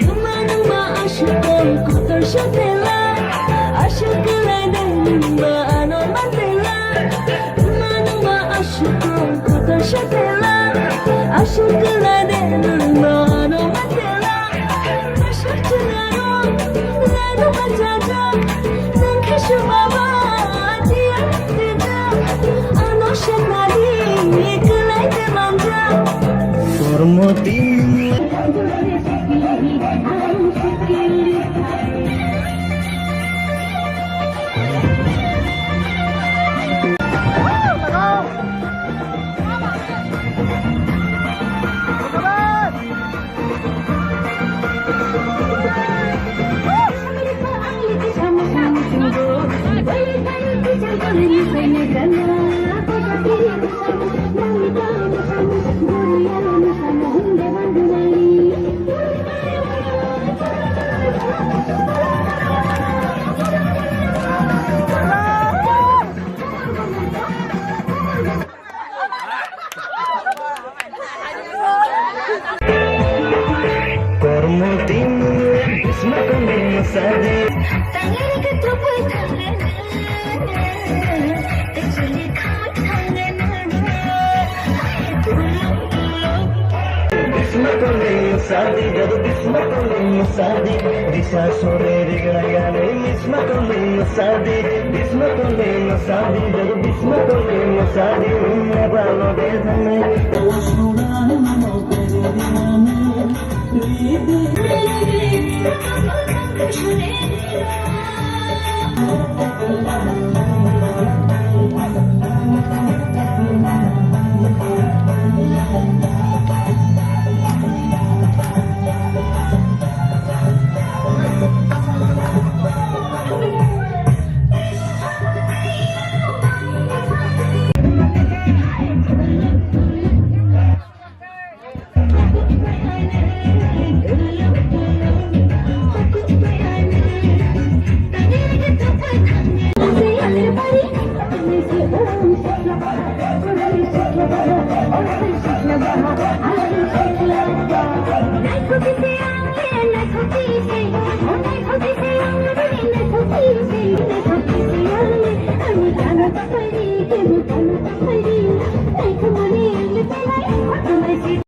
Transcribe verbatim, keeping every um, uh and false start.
Nungma nungma aswk tong kotor sa tela, aswk kwlai de nungma ano mantela. Nungma nungma aswk tong kotor sa tela, aswk kwlai de nungma ano mantela. Aswk chwla rok lai nungma jaja, nung khe swma ba tiya tija, ano sa nadi kwlai de manja. Kormo tin. Kormo tin, bisma konding sadi. Bisma konding sadi, jadu bisma konding sadi. Disa sore rigla yani, bisma konding sadi, bisma konding sadi, jadu bisma konding sadi. Umma balo de dhame.